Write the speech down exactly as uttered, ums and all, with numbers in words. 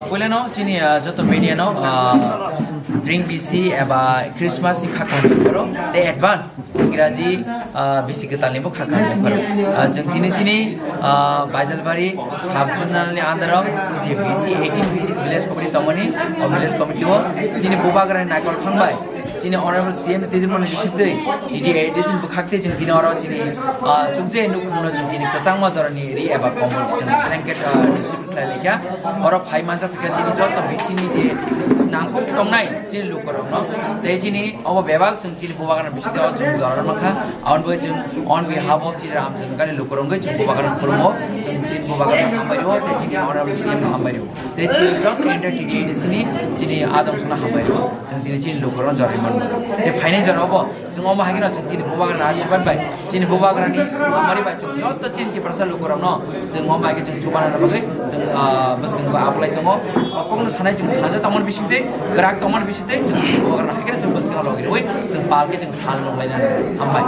Puilano chini, ah, joto media no, ah, drink bisi eba Christmas ni khakang pharo te advance Ingraji, ah, bisi kwtal ni bo khakang pharo. Ah, jeng tini chini, ah, Baijalbari sub zonal ni under o je bisi eighteen bisi village committee tongmani, o village committee o chini bubagra ni naikol phangbai chini honorable C M ni twijlmani bisingtwi T D A D C ni bwkhakte chwng tini oro chini, ah, chukje nukhungno chwng tini kwchangma jorani ri eba komol chwng blanket, ah, distribute khlai laikha. Oro phai manjak thangkha chini joto bisini je nangkuk tongnai chini lukurokno. Tei chini obo bebak chwng chini bubagrano bisingtwi o chwng jorano mankha. Aboni bagwi chwng on behalf of chini Ramchandra ni lukurok wngwi chwng bubagrano khulumo. Chwng chini bubagrano hambai rwo tei chini honorable C M no hambai rwo. Tei chini joto entire T D A D C ni chini adong songno hambai rwo. Chwng tini chini lukurokno jorwi manbo. Tei phainai jorao bo chwng omo hai kheno chwng chini bubagrano asirwad bai, chini bubagrani hamari bai chwng joto chini Tiprasa lukurokno chwng omo hai khe chwng chubanani bagwi chwng, ah, bwskango aplai tongo. O kokno sanai chwng thansa tongmani bisingtwi, kwrak tongmani bisingtwi chwng chini bubagrano hai kheno chwng bwskango logi rwui chwng palkhe chwng sal nunglainani. Hambai.